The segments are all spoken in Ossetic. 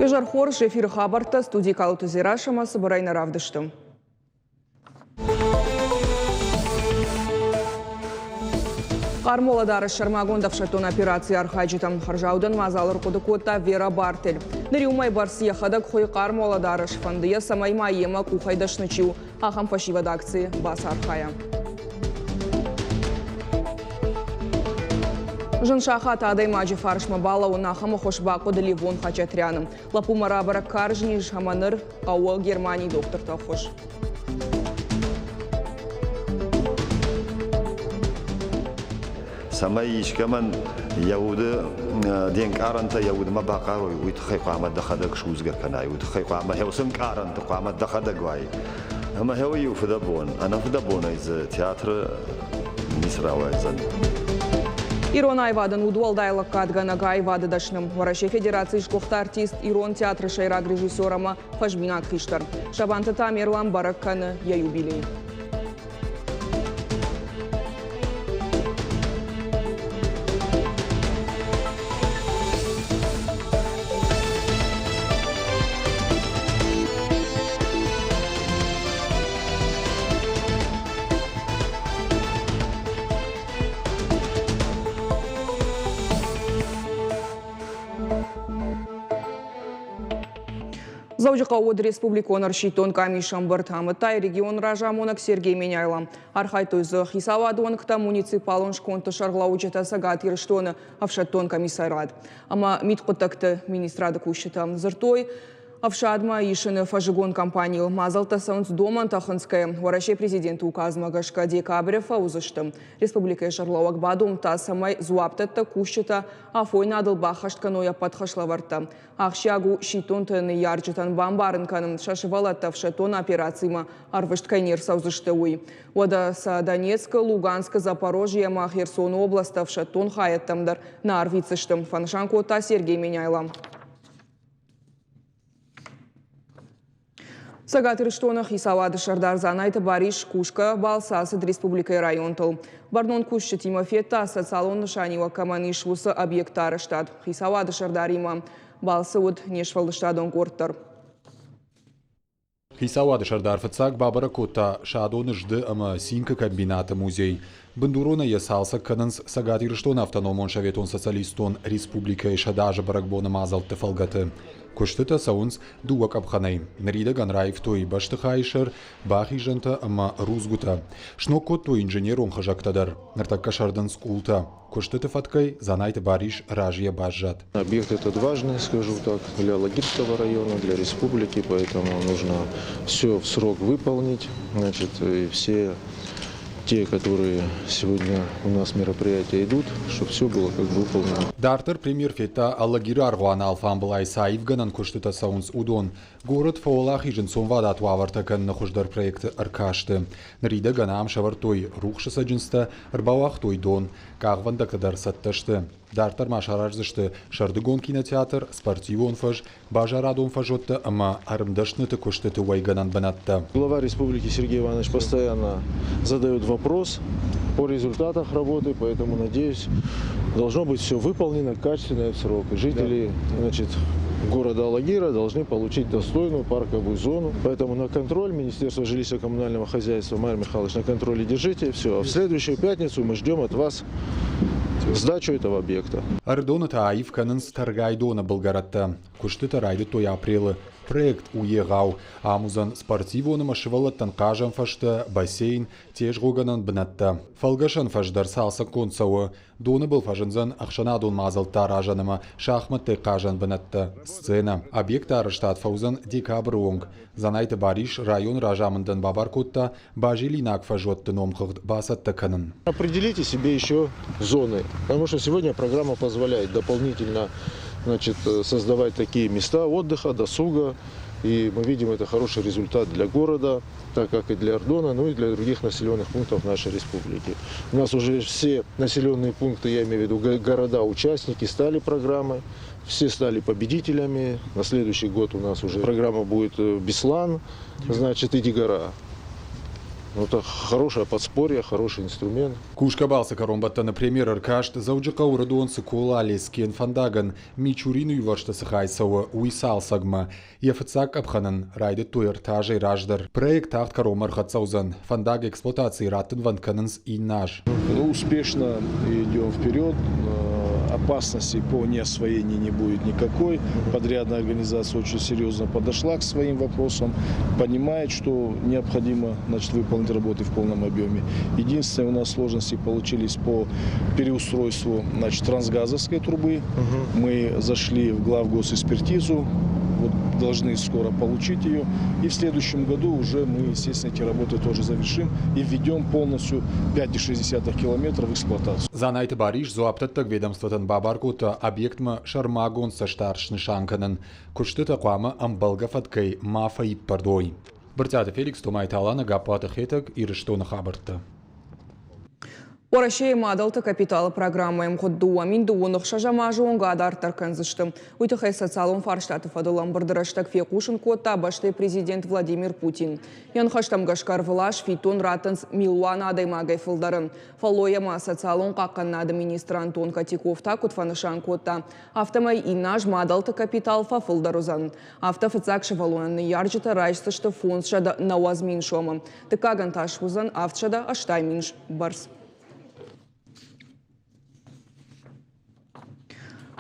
Изӕр хорз, эфиры хабӕрттӕ студийы Калоты Дзерассӕмӕ цыбырӕй нӕ равдысты. Хъармуӕлӕдарӕс сӕрмагонд ӕфсӕддон операцийы архайджытӕм хӕрзаудӕн мадзал ӕрхъуыды кодта Вера Бартель. Ныр иу мӕй бӕрц йӕхӕдӕг хуыйы хъармуӕлӕдарӕс, фӕнды йӕ, цӕмӕй ма йемӕ къухӕй дӕсны чи у, ахӕм фӕсивӕд акцийы бацархайа. Зын сахат адӕймаджы фарсмӕ балӕууын ахӕм ӕххуыс бахъуыд Левон Хачатряны. Лӕппумӕ рабӕрӕг карз низ ӕмӕ ныр хъӕуы Германийы дохтырты ӕххуыс. Цӕмӕй искӕмӕн йӕ уды де нкъарӕнтӕ йӕ удмӕ бахъарой, уый тыххӕй хъуамӕ дӕхӕдӕг судзгӕ кӕнай, уый тыххӕй хъуамӕ уыцы ӕнкъарӕнты хъуамӕ дӕхӕдӕг уай. Ӕмӕ гъе уый у фыдӕбон. Ӕнӕфыдӕбонӕй дзы театры ницы рауайдзӕн. Ирон аивадӕн удуӕлдай лӕггадгӕнӕг аивады дӕсны, Уӕрӕсейы Федерацийы сгуыхт артист, ирон театры сӕйраг режиссер ӕмӕ фӕзминаг хистӕр. Сабанты Тамерлан бӕрӕг кӕны йӕ юбилей. Дзӕуджыхъӕуы уыд республикон ӕрсидтон къамис ӕмбырд. Амыдта регион разамонӕг Сергей Меняйло. Архайдтой дзы хицауады уӕнгтӕ, муниципалон скондты сӕргълӕуджытӕ Цӕгат Ирыстоны ӕфсӕддон комиссарад ӕмӕ мидхъуыддӕгты министрады кусджытӕ. Дзырдтой, Ӕфсадмӕ исыны фӕззыгон кампанийыл мадзӕлттӕ цӕуынц домӕнтӕ хынцгӕйӕ. Уӕрӕсейы президенты указмӕ гӕсгӕ декабры фӕуыдзысты. Республикӕйы сӕргълӕууӕг бадомдта, цӕмӕй дзуапдӕттӕг кусджытӕ афойнадыл баххӕст кӕной ӕппӕт хӕслӕвӕрдтӕ. Ахсджиаг у сидтонты ныййарджытӕн бамбарын кӕнын, сӕ сывӕллӕттӕ ӕфсӕддон операцимӕ ӕрвыст кӕй не рцӕудзысты, уый. Уӕдӕ сӕ Донецкы, Луганскы, Запорожье ӕмӕ Херсоны областы ӕфсӕддон хайӕдтӕм дӕр нӕ арвитдзысты, фӕнысан кодта Сергей Меняйло. Цӕгат Ирыстоны хицауады сӕрдар Дзанайты Барис кусгӕ балцы ацыд республикӕйы районтыл. Бӕрнон кусджытимӕ федта, социалон нысаниуӕг кӕмӕн ис, уыцы объектты арӕзтад. Хицауады сӕрдаримӕ балцы уыд не сфӕлдыстадон къорд дӕр. Хицауады сӕрдар фыццаг бабӕрӕг кодта Садоны зды ӕмӕ цинкы комбинаты музей. Бындуронӕй йӕ цалцӕг кӕнынц Цӕгат Ирыстоны Автономон Советон Социалистон Республикӕйы 100 азы бӕрӕгбоны мадзӕлтты фӕлгӕты. Куыстытӕ цӕуынц дыууӕ къӕпхӕнӕй. Ныридӕгӕн раивтой бӕстыхайы сӕр, бахизӕнтӕ ӕмӕ рудзгуытӕ. Сног кодтой инженерон хызӕгтӕ дӕр. Ныртӕккӕ сӕрдынц къултӕ. Куыстыты фӕткӕй Дзанайты Барис разыйӕ баззад. Объект этот важный, скажу так, для Алагирского района, для республики, поэтому нужно все в срок выполнить. Значит, и все те, которые сегодня у нас мероприятия идут, чтобы все было как бы выполнено. Дарддӕр премьер федта Алагиры аргъуаны алфамбылай цы аивгӕнӕн куыстытӕ цӕуынц, уыдон. Город фӕуӕлахиз ӕнцонвадат уавӕртӕ кӕныны хуыздӕр проекты ӕркасты. Ныридӕгӕн ам сӕвӕрдтой рухсы цӕджындзтӕ, ӕрбауагътой дон, къахвӕндӕгтӕ дӕр цӕттӕ сты. Дарддӕр ма сараздзысты сӕрдыгон кинотеатр, спортивон фӕз, базарадон фӕзуӕттӕ ӕмӕ ӕрмдӕсныты куыстыты уӕйгӕнӕн бынӕттӕ. Глава республики Сергей Иванович постоянно задает вопрос о результатах работы, поэтому, надеюсь, должно быть все выполнено качественно и в срок. Жители, значит, города Алагира должны получить достойную парковую зону. Поэтому на контроль Министерства жилищно-коммунального хозяйства, Майор Михайлович, на контроле держите. Все. А в следующую пятницу мы ждем от вас сдачу этого объекта. Ӕрыдоны та аив кӕнынц Тӕргайдоны былгӕрӕттӕ. Куыстытӕ райдыдтой апрелы. Проект у егъау. Ам уыдзӕн спортивон ӕмӕ сывӕллӕттӕн хъазӕн фӕзтӕ, бассейн, тезгъогӕнӕн бынӕттӕ. Фӕлгӕсӕн фӕз дӕр цалцӕггонд цӕуы. Доны был фӕзындзӕн ӕхсӕнадон мадзӕлттӕ аразӕн ӕмӕ шахмӕттӕй хъазӕн бынӕттӕ, сценӕ. Объекты арӕзтад фӕуыдзӕн декабры онг. Дзанайты Барис районы разамындӕн бабар кодта базилинаг фӕзуӕтты номхыгъд бацӕттӕ кӕнын. Определите себе еще зоны, потому что сегодня программа позволяет дополнительно, значит, создавать такие места отдыха, досуга. И мы видим, это хороший результат для города, так как и для Ардона, ну и для других населенных пунктов нашей республики. У нас уже все населенные пункты, я имею в виду города-участники, стали программой, все стали победителями. На следующий год у нас уже программа будет Беслан, значит, и Дигора. Это хорошее подспорье, хороший инструмент. Кусгӕ балцы кӕронбӕттӕны премьер ӕркаст Дзӕуджыхъӕуы Ӕрыдон Цыкола Лескен фӕндагӕн Мичурины иувӕрсты цы хай цӕуы, уый цалцӕгмӕ. Йӕ фыццаг къӕпхӕнӕн райдыдтой ӕртӕ азӕй раздӕр. Проект тагъд кӕронмӕ ӕрхӕццӕ уыдзӕн. Фӕндаг эксплуатацийы раттынвӕнд кӕнынц иннӕ аз. Успешно идем вперед. Опасности по неосвоению не будет никакой. Подрядная организация очень серьезно подошла к своим вопросам, понимает, что необходимо, значит, выполнить работы в полном объеме. Единственное, у нас сложности получились по переустройству, значит, трансгазовской трубы. Мы зашли в главгосэкспертизу, вот должны скоро получить ее. И в следующем году уже мы, естественно, эти работы тоже завершим и введем полностью 5,6 километров в эксплуатацию. Дзанайты Барис дзуапдӕттӕг ведомствотӕн бабар кодта объектмӕ сӕрмагонд цӕстдард снысан кӕнын. Куыстытӕ хъуамӕ ӕмбӕлгӕ фӕткӕй ма фӕиппӕрд уой. Брытъиаты Феликс, Томайты Алана, Гаппуаты Хетӕг, Ирыстоны хабӕрттӕ. Уӕрӕсейы мадӕлты капиталы программӕйы мгъуыд 2026 азы онг адарддӕр кӕндзысты. Уый тыххӕй социалон фарстаты фӕдыл ӕмбырды рӕстӕг фехъусын кодта бӕстӕйы президент Владимир Путин. Йӕ ныхӕстӕм гӕсгӕ ӕрвылаз фиддон раттынц милуан адӕймагӕй фылдӕрӕн. Фӕллой ӕмӕ социалон хъахъхъӕнынады министр Антон Котяков та куыд фӕнысан кодта, афтӕмӕй иннӕ аз мадӕлты капитал фӕфылдӕр уыдзӕн. Афтӕ фыццаг сывӕллонӕн ныййарджытӕ райсдзысты 590 мин сомы. Дыккагӕн та суыдзӕн 780 мин бӕрц.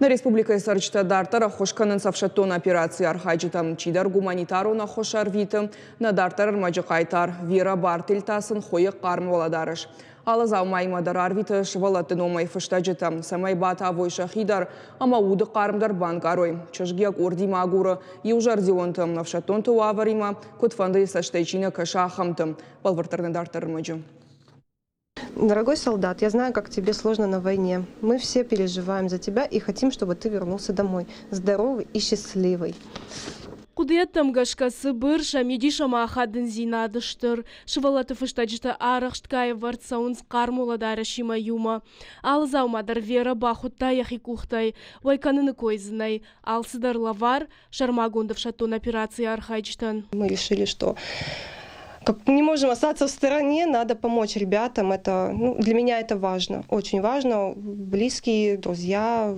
Нӕ республикӕйы цӕрджытӕ дарддӕр ӕххуыс кӕнынц ӕфсӕддон операцийы архайджытӕм. Чидӕр гуманитарон ӕххуыс ӕрвиты, нӕ дарддӕр ӕрмӕджы хъайтар Вера Бартель та сын хуыйы хъарм уӕлӕдарӕс. Алы дзаумаимӕ дӕр арвиты сывӕллӕтты номӕй фыстӕджытӕ, цӕмӕй батавой сӕхи дӕр ӕмӕ уды хъарм дӕр банкъарой. Чызг йӕ къордимӕ агуры иузӕрдионты, ӕфсӕддонты уавӕримӕ, куыдфӕндыйы цӕстӕй чи нӕ кӕсы, ахӕмты. Бӕлвырддӕр нӕ дарддӕр ӕрмӕджы. Дорогой солдат, я знаю, как тебе сложно на войне. Мы все переживаем за тебя и хотим, чтобы ты вернулся домой, здоровый и счастливый. Хъуыдыйӕдтӕм гӕсгӕ цыбыр, сӕ мидис ӕмӕ ахадындзинад стыр. Сывӕллӕтты фыстӕджытӕ арӕхстгай ӕвӕрд цӕуынц хъарм уӕлӕдарӕсимӕ иумӕ. Алы дзаума дӕр Вера бахуыдта йӕхи къухтӕй. Уӕй кӕныны кой дзы нӕй. Алцыдӕр лӕвар, сӕрмагонд ӕфсӕддон операцийы архайджытӕн. Мы решили, что как не можем остаться в стороне, надо помочь ребятам. Это, ну, для меня это важно, очень важно. Близкие, друзья,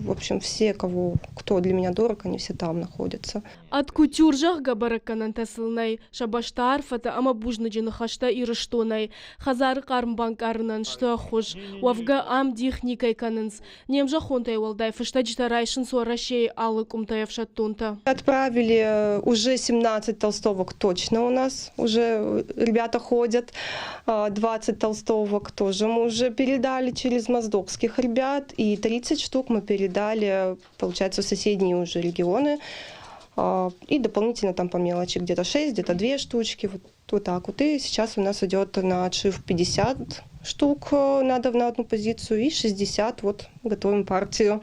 в общем, все, кого, кто для меня дорог, они все там находятся. От кутюр зӕгъгӕ бӕрӕггӕнӕнтӕ сыл нӕй, сӕ бӕстӕ арфӕтӕ ӕмӕ бузныджы ныхӕстӕ Ирыстонӕй. Хӕдзары хъарм банкъарынӕн сты ӕххуыс. Уӕвгӕ ам дих никӕй кӕнынц. Не мзӕххонтӕй уӕлдай фыстӕджытӕ райсынц Уӕрӕсейы алы къуымтӕй ӕфсӕддонтӕ. Отправили уже 17 толстовок точно у нас, уже ребята ходят. 20 толстовок тоже мы уже передали через моздокских ребят. И 30 штук мы передали, получается, в соседние уже регионы. И дополнительно там по мелочи где-то 6, где-то 2 штучки. Вот, вот так вот. И сейчас у нас идет на отшив 50 штук надо на одну позицию и 60 вот готовим партию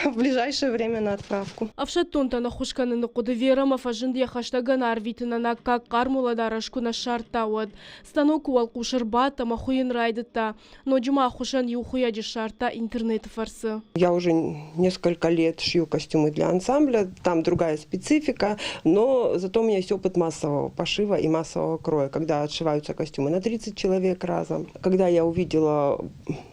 в ближайшее время на отправку. Ӕфсӕддонтӕн ӕххуыс кӕныны хъуыды Верӕмӕ фӕзынд йӕ хӕстӕгӕн арвитынӕн аккаг хъарм уӕлӕдарӕс куы нӕ ссардта, уӕд. Станокы уӕлхъус ӕрбадт ӕмӕ хуыйын райдыдта. Ноджы ма ӕххуысӕн иу хуыйӕджы ссардта интернеты фӕрцы. Я уже несколько лет шью костюмы для ансамбля, там другая специфика, но зато у меня есть опыт массового пошива и массового кроя, когда отшиваются костюмы на 30 человек разом. Когда я увидела,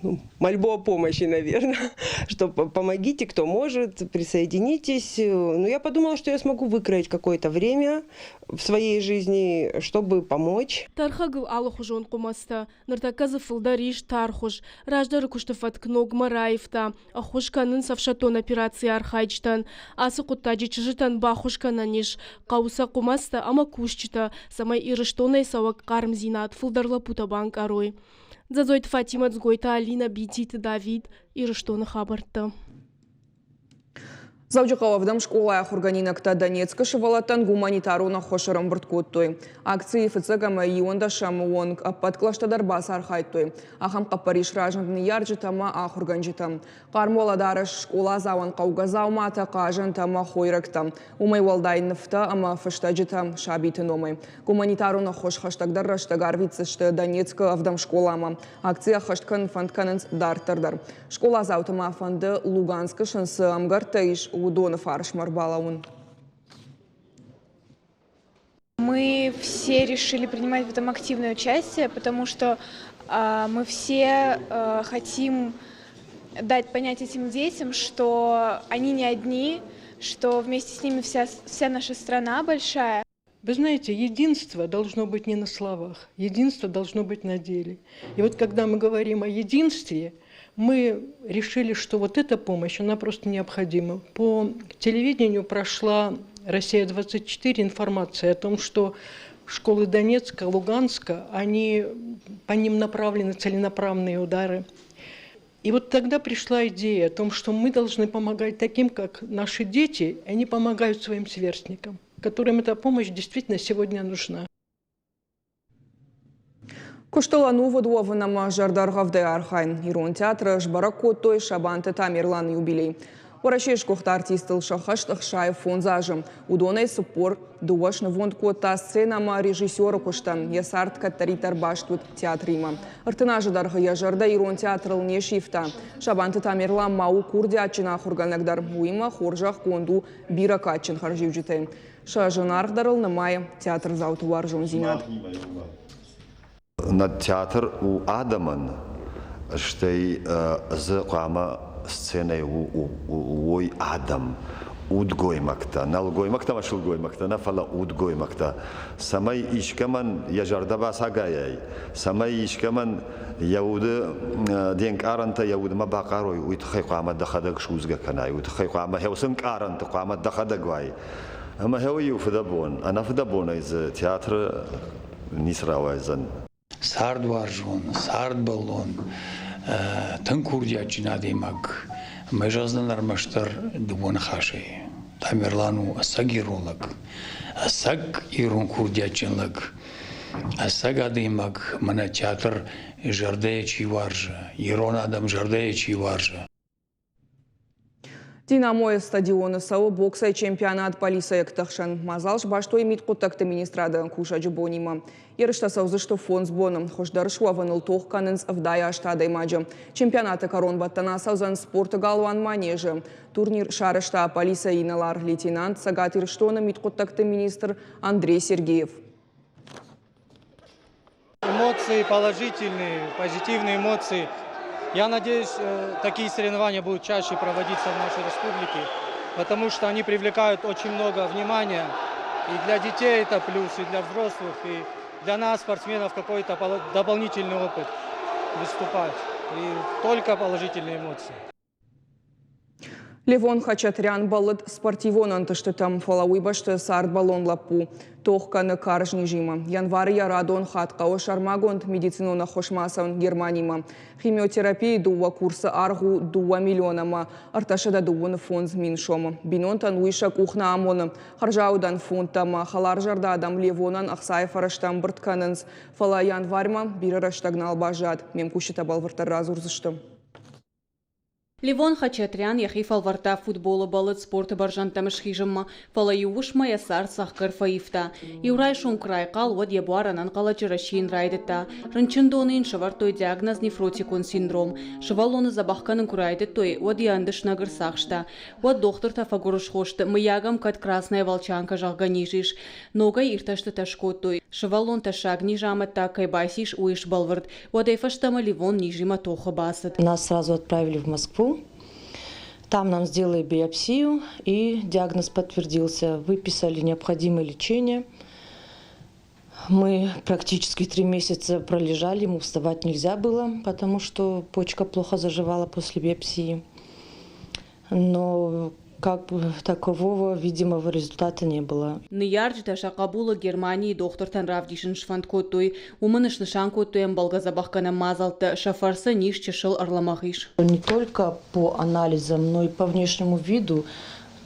ну, мольбу о помощи, наверное, что помогите, кто может, присоединитесь. Ну, я подумала, что я смогу выкроить какое-то время в своей жизни, чтобы помочь. Тӕрхӕгыл алыхуызон хъуымӕцтӕ. Ныртӕккӕ дзы фылдӕр ис тархуыз. Раздӕры куысты фӕтк ногмӕ раивта. Ӕххуыс кӕнынц ӕфсӕддон операцийы архайджытӕн. Ацы хъуыддаджы чызджытӕн баххуыс кӕнӕн ис. Хъӕуы сӕ хъуымӕцтӕ ӕмӕ кусджытӕ, цӕмӕй Ирыстонӕй цӕуӕг хъармдзинад фылдӕр лӕппутӕ банкъарой. Дзӕдзойты Фатимӕ, Дзгойты Алинӕ, Бититы Давид, Ирыстоны хабӕрттӕ. Дзӕуджыхъӕуы ӕвдӕм скъолайы ахуыргӕнинӕгтӕ Донецкы сывӕллӕттӕн гуманитарон ӕххуыс ӕрӕмбырд кодтой. Акцийы фыццаг ӕмӕ иуӕндӕсӕмы онг ӕппӕт кълӕстӕ дӕр бацархайдтой. Ахӕм хъӕппӕрис разынд ныййарджытӕ ӕмӕ ахуыргӕнджытӕм. Хъарм уӕлӕдарӕс, скъоладзауӕн хъӕугӕ дзауматӕ, хъазӕнтӕ ӕмӕ хойрӕгтӕ. Уымӕй уӕлдай нывтӕ ӕмӕ фыстӕджытӕ сабиты номӕй. Гуманитарон ӕххуыс хӕстӕгдӕр рӕстӕг арвитдзысты Донецкы ӕвдӕм скъоламӕ. Акци ӕххӕст кӕнын фӕнд кӕнынц дарддӕр дӕр. Скъоладзауты ма фӕнды Луганскы сын цы ӕмгӕрттӕ ис, уыдоны фарсмӕ ӕрбалӕууын. Мы все решили принимать в этом активное участие, потому что мы все хотим дать понять этим детям, что они не одни, что вместе с ними вся наша страна большая. Вы знаете, единство должно быть не на словах, единство должно быть на деле. И вот когда мы говорим о единстве, мы решили, что вот эта помощь, она просто необходима. По телевидению прошла «Россия-24» информация о том, что школы Донецка, Луганска, по ним направлены целенаправленные удары. И вот тогда пришла идея о том, что мы должны помогать таким, как наши дети, они помогают своим сверстникам, которым эта помощь действительно сегодня нужна. Куыстыл ӕнувыд уӕвын ӕмӕ зӕрдӕргъӕвдӕй архайын. Ирон театры сбӕрӕг кодтой Сабанты Тамерланы юбилей. Уӕрӕсейы сгуыхт артистыл сӕххӕст 65 азы. Уыдонӕй 42 снывонд кодта сценӕ ӕмӕ режиссеры куыстӕн. Йӕ цард кӕддӕриддӕр баст уыд театримӕ. 30 азы дӕргъы йӕ зӕрдӕ ирон театрыл не сивта. Сабанты Тамерлан ма у курдиатджын ахуыргӕнӕг дӕр. Уыимӕ хорзӕхгонд у бирӕ кадджын хӕрзиуджытӕй. Сӕ зынаргъдӕрыл нымайы театрдзауты уарзондзинад. Нӕ театр у адӕмӕн, стӕй дзы хъуамӕ сценӕйы уой адӕм, удгоймӕгтӕ, нӕлгоймӕгтӕ ӕмӕ сылгоймӕгтӕ нӕ, фӕлӕ удгоймӕгтӕ, цӕмӕй искӕмӕн йӕ зӕрдӕ бацагайай, цӕмӕй искӕмӕн йӕ уды де нкъарӕнтӕ йӕ удмӕ бахъарой, уый тыххӕй хъуамӕ дӕхӕдӕг судзгӕ кӕнай, уый тыххӕй хъуамӕ уыцы ӕнкъарӕнты хъуамӕ дӕхӕдӕг уай. Ӕмӕ уый иу фыдӕбон, ӕнӕфыдӕбонӕй дзы театры ницы рауайдзӕн. Цардуарзон, цардбӕллон, тынг курдиатджын адӕймаг. Мӕ зӕгъдзӕн ӕрмӕстдӕр дыууӕ ныхасӕй. Тамерлан у ӕцӕг ирон лӕг, ӕцӕг ирон курдиатджын лӕг, ӕцӕг адӕймаг, мӕнӕ театр зӕрдӕйӕ чи уарзы, ирон адӕм зӕрдӕйӕ чи уарзы. Динамойы стадионы цӕуы боксӕй чемпионат полицӕйӕгты хсӕн. Мадзал сбастой мидхъуыддӕгты министрады кусӕджы бонимӕ. Ерыстӕ цӕудзысты фондз боны. Хуыздӕр суӕвыныл тох кӕнынц 78 адӕймаджы. Чемпионаты кӕронбӕттӕн ацӕудзӕн спорты галуан Манежы. Турнир сарӕзта полицӕйы инӕлар-лейтенант Цӕгат Ирыстоны мидхъуыддӕгты министр Андрей Сергеев. Эмоции положительные, позитивные эмоции. Я надеюсь, такие соревнования будут чаще проводиться в нашей республике, потому что они привлекают очень много внимания. И для детей это плюс, и для взрослых, и для нас, спортсменов, какой-то дополнительный опыт выступать. И только положительные эмоции. Левон Хачатрян бӕллыд спортивон ӕнтыстытӕм, фӕлӕ уый бӕсты цардбӕллон лӕппу тох кӕны карз низимӕ. Январы йӕ радон хатт хъӕуы сӕрмагонд медицинон ӕххуысмӕ ацӕуын Германимӕ. Химиотерапийы дыууӕ курсы аргъ у 2 миллион ӕмӕ 325 000 сомы. Бинонтӕн уый сӕ къух нӕ амоны. Хӕрзаудӕн фондтӕ ӕмӕ хӕларзӕрдӕ адӕм Левонӕн ӕхцайы фӕрӕзтӕ ӕмбырд кӕнынц. Фӕлӕ январьмӕ бирӕ рӕстӕг нал баззад. Ме мкусджытӕ бӕлвырддӕр радзурдзысты. Левон Хачатрян йӕхи фӕлвӕрдта футболы, бӕллыд спорты бӕрзӕндтӕм схизынмӕ, фӕлӕ иу уысммӕ йӕ цард цӕхгӕр фӕивта. Иу райсом куы райхъал, уӕд йӕ буар ӕнӕнхъӕлӕджы рӕсийын райдыдта. Рынчындоны йын сӕвӕрдтой диагноз нефротикон синдром. Сывӕллоны дзӕбӕх кӕнын куы райдыдтой, уӕд йӕ ӕндыснӕг ӕрцахста. Уӕд дохтыртӕ фӕгуырысхо сты, мыййаг ӕм кӕд красная волчанка, зӕгъгӕ, низ ис. Ногӕй иртӕстытӕ скодтой. Сывӕллон тӕссаг низы амӕттаг кӕй бацис, уый сбӕлвырд. Уӕдӕй фӕстӕмӕ Левон низимӕ тохы бацыд. Нас сразу отправили в Москву. Там нам сделали биопсию, и диагноз подтвердился. Выписали необходимое лечение. Мы практически 3 месяца пролежали, ему вставать нельзя было, потому что почка плохо заживала после биопсии. Но как бы такового видимого результата не было. Ныййарджытӕ сӕ хъӕбулы Германийы дохтыртӕн равдисын сфӕнд кодтой. Уым ын снысан кодтой ӕмбӕлгӕ дзӕбӕхгӕнӕн мадзӕлттӕ, сӕ фӕрцы низ чысыл ӕрлӕмӕгъ ис. Не только по анализам, но и по внешнему виду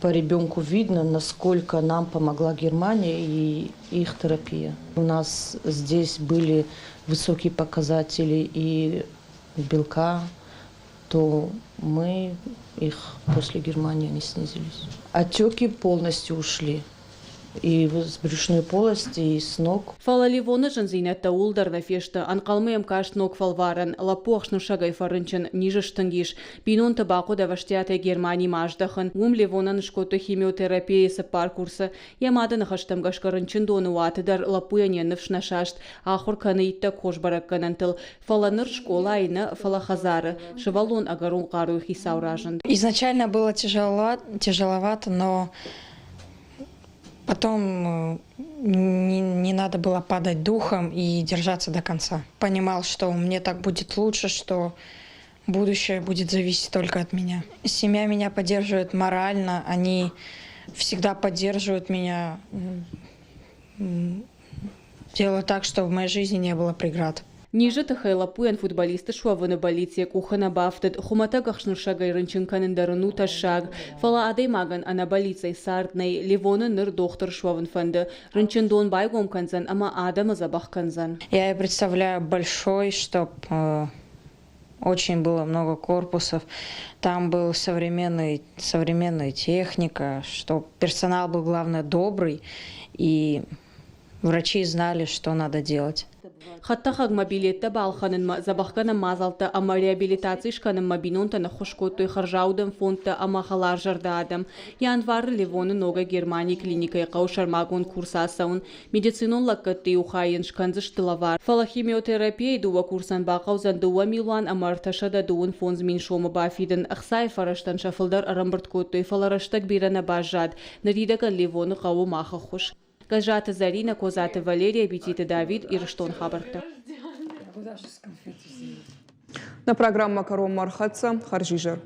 по ребенку видно, насколько нам помогла Германия и их терапия. У нас здесь были высокие показатели и белка, то мы их после Германии не снизились. Отеки полностью ушли. И с брюшной полости, и с ног. Фӕлӕ Ливоны зындзинӕдтӕ ууыл дӕр нӕ фесты. Ӕнхъӕлмӕ йӕм каст ног фӕлварӕн. Лӕппу ӕхснырсӕгӕй фӕрынчын, низ стынг ис. Бинонты бахъуыд ӕвӕстиатӕй Германимӕ аздӕхын. Уым Левонӕн скодтой химиотерапияйы цыппар курсы. Йӕ мады ныхӕстӕм гӕсгӕ рынчындоны уаты дӕр лӕппуйӕн йӕ ныфс нӕ саст. Ахуыр кӕны иттӕг хорз бӕрӕггӕнӕнтыл. Фӕлӕ ныр скъолайы нӕ, фӕлӕ хӕдзары. Сывӕллон ӕгӕрон хъаруйы хицау разынд. Изначально было тяжело, тяжеловато, но потом не надо было падать духом и держаться до конца. Понимал, что мне так будет лучше, что будущее будет зависеть только от меня. Семья меня поддерживает морально, они всегда поддерживают меня, делают так, чтобы в моей жизни не было преград. Низы тыххӕй лӕппуйӕн футболисты суӕвыны бӕллиц йӕ къухы нӕ бафтыд. Хуымӕтӕг ӕхснырсӕгӕй рынчын кӕнын дӕр ын у тӕссаг. Фӕлӕ адӕймагӕн ӕнӕ бӕллицӕй цард нӕй. Левоны ныр дохтыр суӕвын фӕнды. Рынчындон байгом кӕндзӕн ӕмӕ адӕмы дзӕбӕх кӕндзӕн. Я представляю большой, чтоб очень было много корпусов. Там был современный, современная техника, чтоб персонал был, главное, добрый, и врачи знали, что надо делать. Хӕдтӕхӕгмӕ билеттӕ балхӕнынмӕ, дзӕбӕхгӕнӕн мадзӕлттӕ ӕмӕ реабилитаци скӕнынмӕ бинонтӕн ӕххуыс кодтой хӕрзаудӕн фондтӕ ӕмӕ хӕларзӕрдӕ адӕм. Январы Левоны ногӕй Германийы клиникӕйы хъӕуы сӕрмагонд курс ацӕуын. Медицинон лӕггӕдты иу хай йын скӕндзысты лӕвар. Фӕлӕ химиотерапияйы дыууӕ курсӕн бахъӕудзӕн 2 325 000 сомы бафидын. Ӕхцайы фӕрӕзтӕн сӕ фылдӕр ӕрӕмбырд кодтой, фӕлӕ рӕстӕг бирӕ нӕ баззад. Ныридӕгӕн Левоны хъӕуы мах ӕххуыс. Гӕззаты Зӕринӕ, Козаты Валерия, Бититы Давид, Ирыстон хабӕрттӕ. Нӕ программӕ кӕронмӕ ӕрхӕццӕ. Хӕрзизӕр.